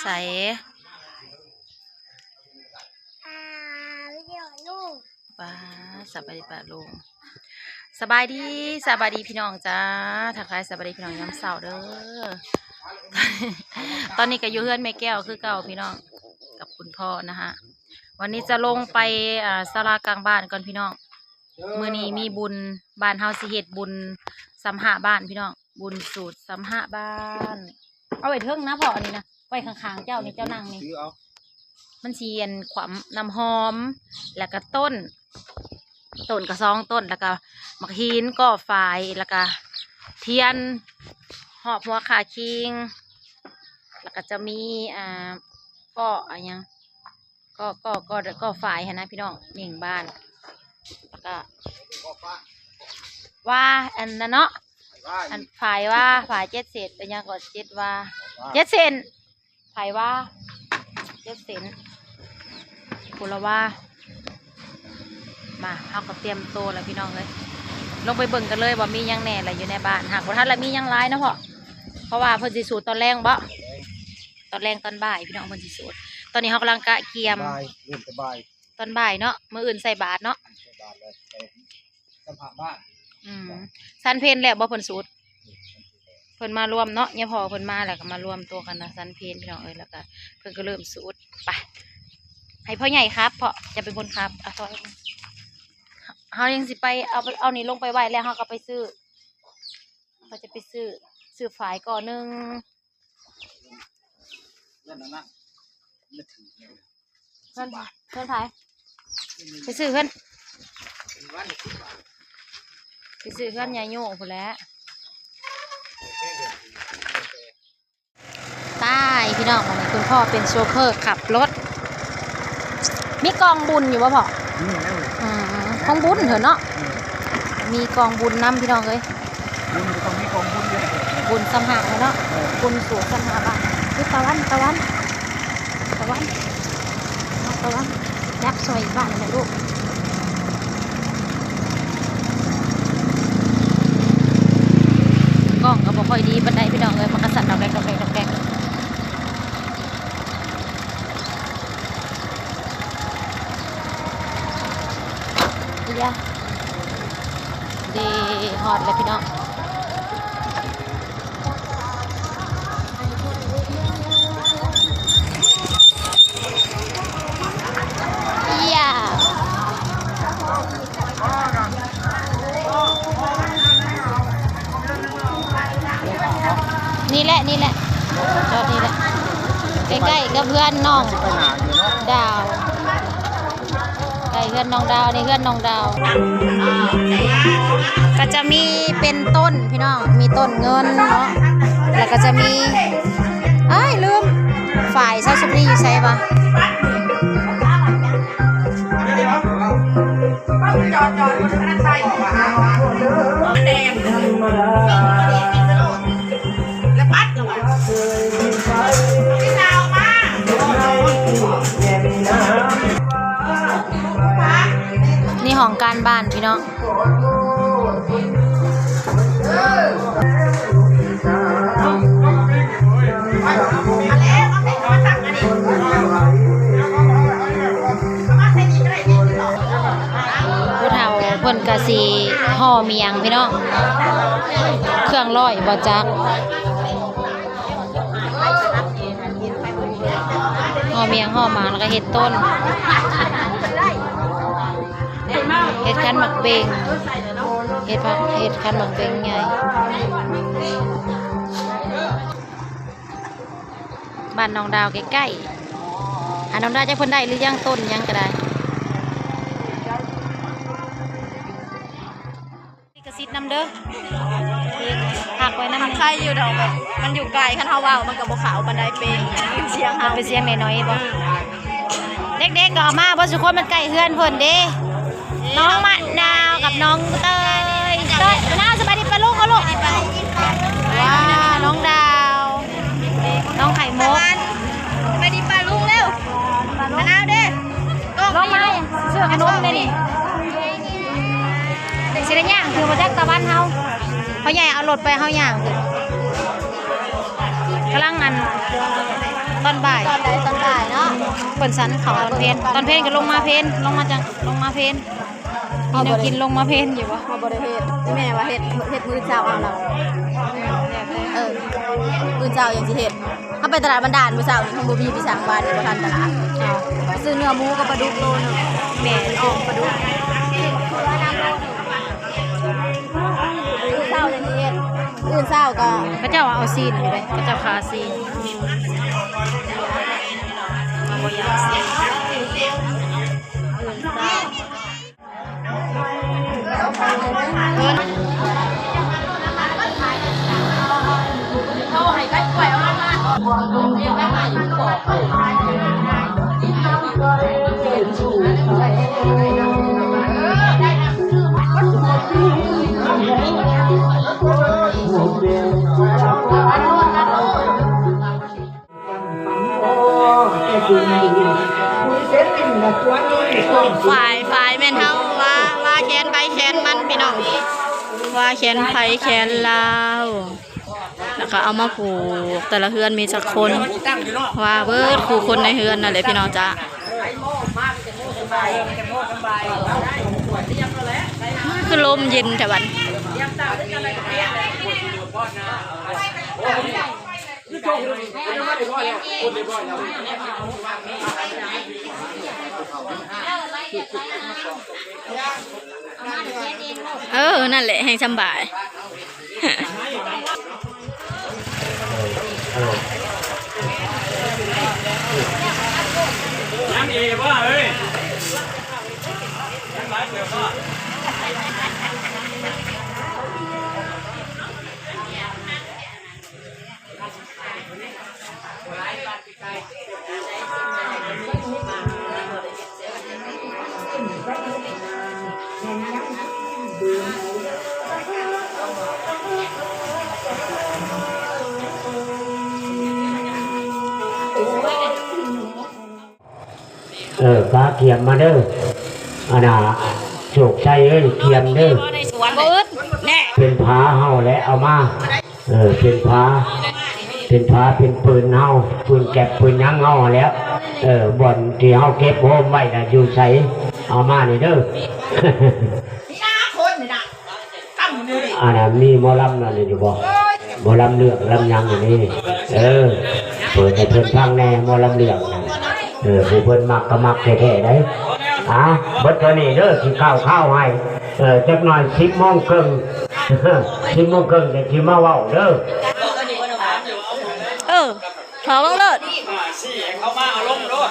ໃສ ອ່າ ວິດີໂອລູກ ປ້າ ສະບາຍດີປ້າລຸງ ສະບາຍດີ ສະບາຍດີພີ່ນ້ອງຈ້າ ທັກທາຍສະບາຍດີພີ່ນ້ອງຍາມເຊົ້າເດີ້. ຕອນນີ້ກໍຢູ່ເຮືອນແມ່ແກ້ວຄືເກົ່າພີ່ນ້ອງ ກັບຄຸນພໍ່ນະຮະ. ວັນນີ້ຈະລົງໄປ ອ່າ ສາລາກາງບ້ານກ່ອນພີ່ນ້ອງ. ມື້ນີ້ມີບຸນ ບ້ານເຮົາຊິເຮັດບຸນສຳຫະບ້ານພີ່ນ້ອງ ບຸນສູດສຳຫະບ້ານ. ເອົາໄວ້ເທິງນະພໍ່ ອັນນີ້ນະ ໄວ້ຂ້າງໆເຈົ້ານີ້ ເຈົ້ານັ່ງນີ້ ມັນຊິອັນຂວັມນ້ຳຫອມ ແລ້ວກະຕົ້ນ ຕົ້ນກະສອງຕົ້ນ ແລ້ວກະໝາກຫີນ ກໍຝາຍ ແລ້ວກະທຽນ ຮອບຫົວຂ້າຄີງ ແລ້ວກະຈະມີ ອ່າ ກໍ ອາ ຫຍັງ ກໍ ກໍ ກໍ ກໍຝາຍຫັ້ນນະພີ່ນ້ອງ ເໜັງບ້ານ ແລ້ວກະວ່າ ອັນນັ້ນເນາະ ອັນຝາຍວ່າ ຝາຍເຈັດເສັ້ນ ອັນຫຍັງກໍເຈັດວ່າ ເຈັດເສັ້ນ ໃຜວ່າ ເຈັດເສັ້ນ ຜູ້ລະວ່າ. ມາ ເຮົາກໍຕຽມໂຕແລ້ວພີ່ນ້ອງເອີຍ ລົງໄປເບິ່ງກັນເລີຍວ່າມີຫຍັງແດ່ລະຢູ່ໃນບ້ານ. ຫາກບໍ່ທັນລະມີຫຍັງຫຼາຍເນາະພໍ່ ເພາະວ່າເພິ່ນຊິສູດຕອນແລງບໍ? ຕອນແລງຕອນບ່າຍພີ່ນ້ອງ ເພິ່ນຊິສູດ. ຕອນນີ້ເຮົາກຳລັງກະກຽມ ບ່າຍ ເລີ່ມແຕ່ບ່າຍ ຕອນບ່າຍເນາະ ມື້ອື່ນໃສ່ບາດເນາະ ໃສ່ບາດແລ້ວ ສຳຫະບ້ານ ອືມ ສັນເພັນແລ້ວບໍ່ເພິ່ນສູດ? ເພິ່ນມາລວມເນາະ ຍາພໍ່ເພິ່ນມາແລ້ວກໍມາລວມຕົວກັນນະ ສັນເພັນພີ່ນ້ອງເອີຍ ແລ້ວກໍເພິ່ນກໍເລີ່ມສູດ. ໄປ ໃຫ້ພໍ່ໃຫຍ່ຂັບ ເພາະຈະເປັນຄົນຂັບ ອາ ເຮົາຍັງຊິໄປເອົາ ເອົານີ້ລົງໄປໄວ້ ແລ້ວເຮົາກໍໄປຊື້ ເຮົາຈະໄປຊື້ ຊື້ຝາຍກໍໜຶ່ງ ເຮືອນນັ້ນນະ ເຮືອນ ເຮືອນໃຜ? ໄປຊື້ເຮືອນ ໄປຊື້ເຮືອນຍາໂຍພຸ້ນແຫຼະ. ຕາຍພີ່ນ້ອງ ອັນນີ້ຄຸນພໍ່ເປັນໂຊເຟີຂັບລົດ. ມີກອງບຸນຢູ່ບໍ່ພໍ່? ອືມ ຂອງບຸນເຖິເນາະ ອືມ ມີກອງບຸນນຳພີ່ນ້ອງເອີຍ. ບຸນກໍຕ້ອງມີກອງບຸນເດ້ ບຸນສຳຫະເນາະ ເອີ ບຸນສູດສຳຫະບ້ານ. ຄືຕາວັນ ຕາວັນ ຕາວັນ ຕາວັນ ຍັບຊ່ອຍບ້ານແມ່ລູກ. ກ້ອງກໍບໍ່ຄ່ອຍດີປານໃດພີ່ນ້ອງເອີຍ ມັນກໍສັ່ນດອກແດກ ດອກແດກ ດອກແດກ. ເດ ຮອດແລ້ວພີ່ນ້ອງ. ນີ້ແຫຼະ ນີ້ແຫຼະ ຈອດນີ້ແຫຼະ ໃກ້ໆກັບເຮືອນນ້ອງດາວ ໃກ້ເຮືອນນ້ອງດາວ ນີ້ເຮືອນນ້ອງດາວ ກໍຈະມີເປັນຕົ້ນພີ່ນ້ອງ ມີຕົ້ນເງິນເນາະ ແລ້ວກໍຈະມີ ອ້າຍ ລືມ ຝາຍຊາວສຸກນີ້ຢູ່ໃສວະ? ນີ້ຫ້ອງການບ້ານພີ່ນ້ອງ. ຜູ້ເຖົ້າເພິ່ນກະຊິຫໍ່ໝ້ຽງພີ່ນ້ອງ ເຄື່ອງຮ້ອຍບໍ່ຈັກ. ຫໍ່ໝ້ຽງຫໍ່ໝາກ ແລ້ວກໍເຮັດຕົ້ນ ເຮັດຂັນໝາກເບັງ ເຮັດຜັກ ເຮັດຂັນໝາກເບັງໃຫຍ່. ບ້ານນ້ອງດາວໃກ້ໆ ຫານ້ອງດາວຈັກເພິ່ນໄດ້ຫຼືຍັງ ຕົ້ນຫຍັງກໍໄດ້. ລິຂະສິດນຳເດີ ພັກໄວ້ນຳ. ມັນໄຄຢູ່ດອກ ແບບມັນຢູ່ໄກ ຄັນເຮົາເວົ້າມັນກໍບໍ່ເຂົ້າປານໃດ ເປັນສຽງເຮົາ ເປັນສຽງນ້ອຍໆບໍ່? ເດັກໆກໍເອົາມາບໍ່ ຊຸຄົນ ມັນໃກ້ເຮືອນເພິ່ນເດ້. ນ້ອງມະນາວກັບນ້ອງເຕີຍ ເຕີຍ ມະນາວ ສະບາຍດີປ້າລຸງ ເອົາລູກ ວ້າ ນ້ອງດາວ ນ້ອງໄຂ່ມຸກ ສະບາຍດີປ້າລຸງເລັວ ມະນາວເດ້. ລອງມາຊື້ຂະໜົມເດ້ນີ້ ຊິໄດ້ຍ່າງຖືບໍ່ຈັກຕາວັນເຮົາ ພໍ່ໃຫຍ່ເອົາລົດໄປ ເຮົາຍ່າງຖື ກຳລັງອັນ ຕອນບ່າຍ ຕອນໃດ? ຕອນບ່າຍເນາະ ເພິ່ນສັນເຂົ້າຕອນເພນ ຕອນເພນກໍລົງມາເພນ ລົງມາຈັງ ລົງມາເພນ ມີແນວກິນລົງມາເພນຢູ່ບໍ່? ເຮົາບໍ່ໄດ້ເຮັດ ແມ່ວ່າເຮັດ ເຮັດມື້ເຊົ້າເອົາລະ ອືມ ແລ້ວແຕ່ ເອີ ມື້ເຊົ້າຍັງຊິເຮັດ ເຮົາໄປຕະຫຼາດບ້ານດ່ານມື້ເຊົ້ານີ້ ຍັງບໍ່ມີໄປສັ່ງ ວານນີ້ບໍ່ທັນຕະຫຼາດ ໄປຊື້ເນື້ອໝູກັບປາດຸກໂລໜຶ່ງ ແມ່ນ ອ່ອມປາດຸກ ມື້ເຊົ້າຍັງຊິເຮັດ ມື້ອື່ນເຊົ້າກໍ ເຂົາເຈົ້າວ່າເອົາຊີ້ນຢູ່ເດ້ ເຂົາເຈົ້າຂາຊີ້ນ ບໍ່ຢາກຊີ້ນ ມື້ເຊົ້າ. ຝ້າຍ ຝ້າຍແມ່ນເຮົາວ່າ ວ່າແຂນໃຜແຂນມັນ ພີ່ນ້ອງ ວ່າແຂນໃຜແຂນລາວ ແລ້ວກໍເອົາມາຜູກ ແຕ່ລະເຮືອນມີຈັກຄົນ ວ່າເບິດຄູ່ຄົນໃນເຮືອນນັ້ນແຫຼະ ພີ່ນ້ອງຈ້າ ຄືລົມເຢັນແທ້ບັດ. ເອີ ນັ້ນແຫຼະ ແຮ່ງສຳບາຍ. ຍັງອີກບໍ່ເອີຍ? ເອີ ກະກຽມມາເດີ ອັນນ່າ ໂຊກໄຊເອີຍ ກຽມເດີ ບໍ່ອຶດແນ່ ເປັນຜາເຮົາແຫຼະເອົາມາ ເອີ ເປັນຜາ ເປັນຜາເປັນປືນເຮົາ ປືນແກັບປືນຫຍັງເຮົາຫັ້ນແຫຼະ ເອີ ບ່ອນທີ່ເຮົາເກັບໂຮມໄວ້ນະ ຢູ່ໃສ ເອົາມານີ້ເດີ. ອັນນັ້ນມີໝໍລຳນັ້ນຢູ່ບໍ່? ໝໍລຳເລື່ອງລຳຫຍັງອັນນີ້ ເອີ ເປີດໃຫ້ເພິ່ນຟັງແດ່ ໝໍລຳເລື່ອງນັ້ນ ເອີ ຜູ້ເພິ່ນມັກກໍມັກແທ້ໆໄດ໋. ອາ ເບິດເທົ່ານີ້ເດີ ຊິກ່າວຂ່າວໃຫ້ ເອີ ຈັກໜ່ອຍ ສິບໂມງເຄິ່ງ ສິບໂມງເຄິ່ງຈະຊິມາເວົ້າເດີ. ເອີ ຂໍເບິ່ງໂລດ ເຂົາມາເອົາລົງໂລດ.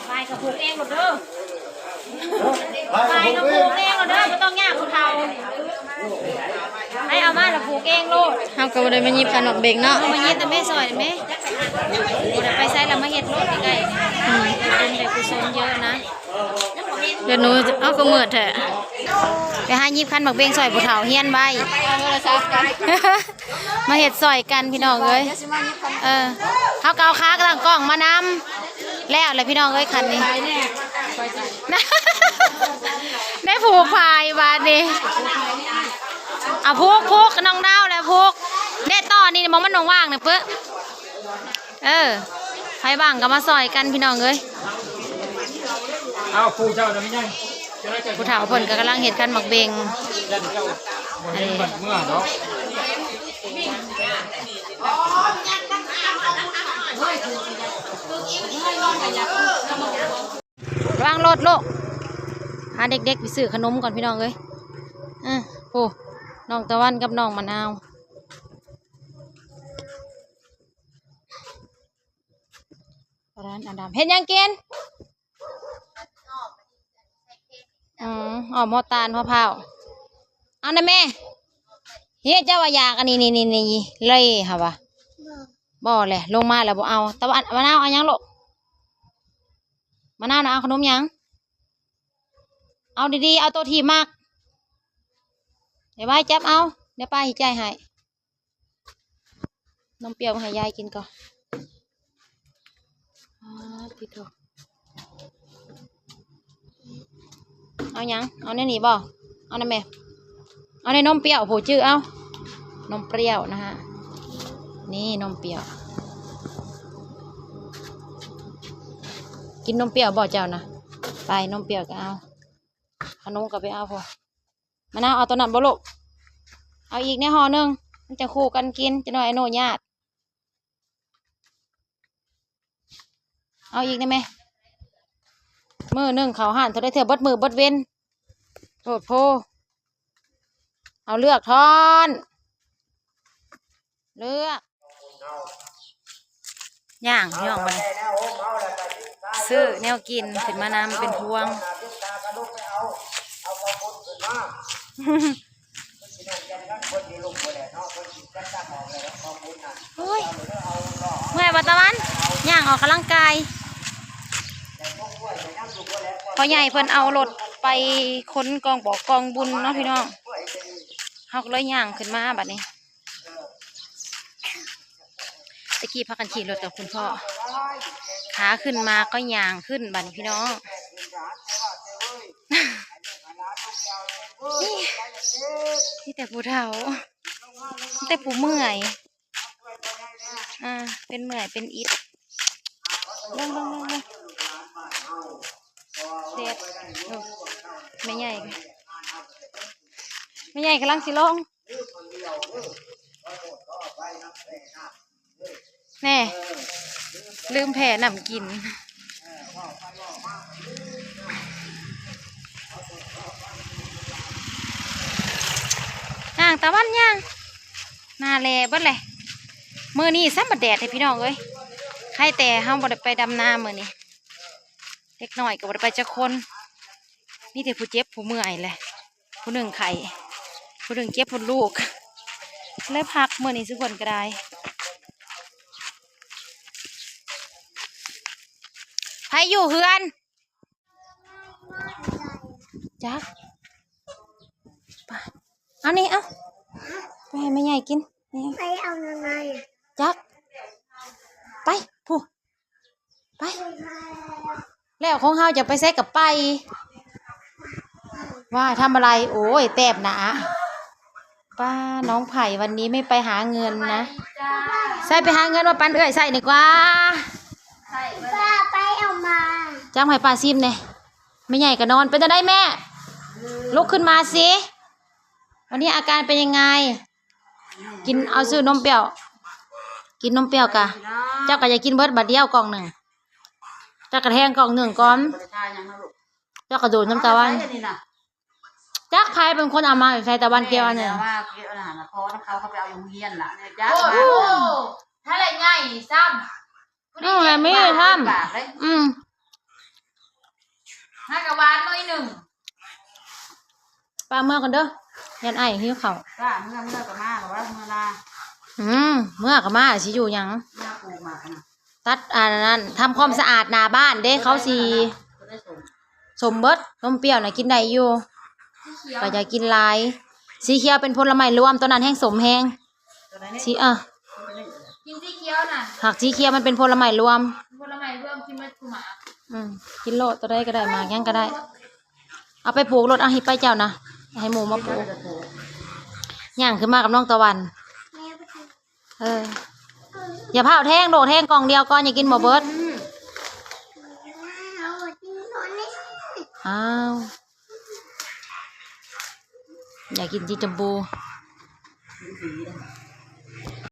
ຝ້າຍກໍຜູກເອງໂລດເດີ ຝ້າຍກໍຜູກເອງໂລດເດີ ບໍ່ຕ້ອງຍາກຜູ້ເຖົ້າ ໃຫ້ເອົາມາແລ້ວຜູກເອງໂລດ. ເຮົາກໍບໍ່ໄດ້ມາຫຍິບຂັນໝາກເບັງເນາະ ເຮົາມາຫຍິບນຳແມ່ ຊ່ອຍນຳແມ່ ບໍ່ໄດ້ໄປໃສລະ ມາເຮັດໂລດໃກ້ໆ ອືມ ບຸນໄດ້ກຸສົນເຍອະນະ. ດຽວໜູ ເອົາ ຄືມືດແທ້ ໄປຫາຫຍິບຂັນໝາກເບັງຊ່ອຍຜູ້ເຖົ້າຮຽນໄວ້ ເອົາໂທລະສັບກັນ ມາເຮັດຊ່ອຍກັນພີ່ນ້ອງເອີຍ. ເອີ ເຮົາກໍເອົາຂາຕັ້ງກ້ອງມານຳ ແລ້ວແຫຼະພີ່ນ້ອງເອີຍ ຄັນນີ້ ໄດ້ຜູກຝ້າຍບາດນີ້ ເອົາຜູກ ຜູກ ນ້ອງດາວແຫຼະຜູກ ເດ້ ຕໍ່ນີ້ ໝ່ອງມັນວ່າງໆນະ ປຶ ເອີ ໃຜວ່າງກໍມາຊ່ອຍກັນພີ່ນ້ອງເອີຍ. ເອົາ ຜູ້ເຈົ້ານະມີຫຍັງ? ຜູ້ເຖົ້າເພິ່ນກໍກຳລັງເຮັດຂັນໝາກເບັງ ເມື່ອເນາະ ລະວັງລົດລູກ ພາເດັກໆໄປຊື້ຂະໜົມກ່ອນພີ່ນ້ອງເອີຍ. ເອີ ໂອ້ ນ້ອງຕາວັນກັບນ້ອງມະນາວ. ຮ້ານອາດຳ ເຮັດຫຍັງກິນ? ອືມ ອ້ອມຫົວຕານຫົວພ້າວ. ເອົານະແມ່ ເຮັດ ເຈົ້າວ່າຢາກອັນນີ້ ນີ້ ນີ້ ນີ້ ເລີຍຫາວ່າ ບໍ່ແຫຼະ ລົງມາແລ້ວບໍ່ເອົາ. ຕາວັນ ມະນາວ ເອົາຫຍັງລູກ? ມະນາວນະ ເອົາຂະໜົມຫຍັງ? ເອົາດີໆ ເອົາໂຕທີ່ມັກ. ໄວໆ ຈັບເອົາ ດຽວປ້າຊິຈ່າຍໃຫ້. ນົມປ່ຽວມາໃຫ້ຍາຍກິນກ່ອນ. ອາ ຕິໂທ ເ ເອົາຫຍັງ? ເອົາແນວນີ້ບໍ່? ເອົານຳແມ່. ເອົາໃນນົມປ່ຽວ ຜູ້ຈື່ເອົາ ນົມປ່ຽວນະຮະ. ນີ້ນົມປ່ຽວ. ກິນນົມປ່ຽວບໍ່ເຈົ້ານະ? ໄປ ນົມປ່ຽວກໍເອົາ. ຂະໜົມກໍໄປເອົາພຸ້ນ. ມະນາວ ເອົາໂຕນັ້ນບໍ່ລູກ? ເອົາອີກແດ່ຫໍ່ໜຶ່ງ ມັນຈະຄູ່ກັນກິນ. ຈັກໜ້ອຍອະນຸຍາດ. ເອົາອີກໄດ້ໄໝ? ມື້ໜຶ່ງເຂົ້າຮ້ານເທົ່າໃດເທື່ອ? ເບິດມື້ເບິດເວັນ ໂພດໂພ. ເອົາ ເລືອກທ້ອນ ເລືອກ. ຍ່າງ ພີ່ນ້ອງ ບັດນີ້ ຊື້ແນວກິນຂຶ້ນມານຳເປັນພວງ. ໂອ້ຍ ເມື່ອຍບໍ່ຕາວັນ? ຍ່າງອອກກຳລັງກາຍ. ພໍ່ໃຫຍ່ເພິ່ນເອົາລົດໄປຂົນກອງບອກກອງບຸນເນາະ ພີ່ນ້ອງ. ເຮົາກໍເລີຍຍ່າງຂຶ້ນມາບັດນີ້. ຕະກີ້ພາກັນຂີ່ລົດກັບຄຸນພໍ່ ຂາຂຶ້ນມາກໍຍ່າງຂຶ້ນບັດນີ້ ພີ່ນ້ອງ. ມີແຕ່ຜູ້ເຖົ້າ ມີແຕ່ຜູ້ເມື່ອຍ ອ່າ ເປັນເມື່ອຍເປັນອິດ. ເບິ່ງ ເບິ່ງ ເບິ່ງ ເບິ່ງ ແດດ. ໂອ້ ແມ່ໃຫຍ່ ແມ່ໃຫຍ່ກຳລັງຊິລົງ. ແນ່ ລືມແຜ່ນ້ຳກິນ. ຍ່າງຕາວັນຍ່າງ ໜ້າແຫຼເບິດແຫຼະ. ມື້ນີ້ຊ້ຳບັດແດດແທ້ ພີ່ນ້ອງເອີຍ. ໃຄແຕ່ເຮົາບໍ່ໄດ້ໄປດຳນາມື້ນີ້. ເດັກນ້ອຍກໍບໍ່ໄດ້ໄປຈັກຄົນ ມີແຕ່ຜູ້ເຈັບຜູ້ເມື່ອຍແຫຼະ. ຜູ້ໜຶ່ງໄຂ້ ຜູ້ໜຶ່ງເຈັບ ຜູ້ລູກ ເລີຍພັກມື້ນີ້ຊຸຄົນກໍໄດ້. ໃຜຢູ່ເຮືອນ? ຈັກ ໄປ ເອົານີ້ ເອົາ ໄປໃຫ້ແມ່ໃຫຍ່ກິນ. ນີ້ ໄປເອົານະ ຈັກ ໄປ ຜູ້ ໄປ ແລ້ວຂອງເຮົາຈະໄປໃສກໍໄປ. ວ່າທຳອະໄລ? ໂອ້ຍ ແຕ້ມໜ້າ. ປ້າ ນ້ອງໄຜ່ ວັນນີ້ໄມ່ໄປຫາເງິນນະ. ໃສ່ໄປຫາເງິນມາປັນເອື້ອຍໃຊ້ດີກວ່າ. ປ້າໄປເອົາມາ. ຈ້າງໃຫ້ປ້າຊີມແດ່. ແມ່ໃຫຍ່ກໍນອນ. ເປັນຈັ່ງໃດແມ່? ລຸກຂຶ້ນມາຊິ. ວັນນີ້ອາການເປັນຍັງໄງ? ກິນ ເອົາຊື້ນົມປ່ຽວ ກິນນົມປ່ຽວກະ ເຈົ້າກະຢ່າກິນເບິດບາດດຽວກ່ອງໜຶ່ງ ເຈົ້າກະແທງກ່ອງໜຶ່ງກ່ອນ ເຈົ້າກະດູດນ້ຳຕາວັນ. ຈັກໃຜເປັນຄົນເອົາມາໃສ່ຕາວັນກ່ຽວອັນນີ້ ວ່າກ່ຽວອັນນັ້ນນະ ພໍນຳເຂົາ ເຂົາໄປເອົາຢູ່ໂຮງຮຽນລະ ຈັກ ໂອ້ ມາ ໂອ້ ຖ້າລະໃຫຍ່ຊ້ຳ. ອືມ ແລ້ວມີຊ້ຳ ບາດເດ້ ອືມ ຫາກະຫວານໜ້ອຍໜຶ່ງ. ປ້າເມືອກ່ອນເດີ ຢ້ານອ້າຍຫິວເຂົ້າ. ປ້າເມືອ ເມືອກໍມາ ແລ້ວວ່າເມືອລາ. ອືມ ເມືອກໍມາ ຊິຢູ່ຫຍັງ? ເມືອປູກໝາກນະ ຕັດອັນນັ້ນ ທຳຄວາມສະອາດໜ້າບ້ານເດ້. ເຂົາຊິ ເຂົາໄດ້ສົ້ມ ສົ້ມເບິດ. ນົມປ່ຽວນະກິນໄດ້ຢູ່ ສີຂຽວ ກໍຢ່າກິນຫຼາຍ. ສີຂຽວເປັນຜົນລະໄມ້ລວມ ຕົວນັ້ນແຮງສົ້ມແຮງ. ສີ ເອີ ກິນສີຂຽວນະ ຫາກສີຂຽວມັນເປັນຜົນລະໄມ້ລວມ ຜົນລະໄມ້ລວມ ກິນເບິດທຸກໝາກ. ອືມ ກິນໂລດ ຕົວໃດກໍໄດ້ ໝາກຫຍັງກໍໄດ້ ເອົາໄປປູກໂລດ. ເອົາ ຫິບໄປເຈົ້ານະ ໃຫ້ໝູ່ມາປູກ. ຍ່າງຂຶ້ນມາກັບນ້ອງຕາວັນ. ເອີ ຢ່າພ້າວແທງໂລດ ແທງກ່ອງດຽວກ່ອນ ຢ່າກິນບໍ່ເບິດ. ອ້າວ ຢາກກິນສີຊົມພູ ກິນສີເດ້.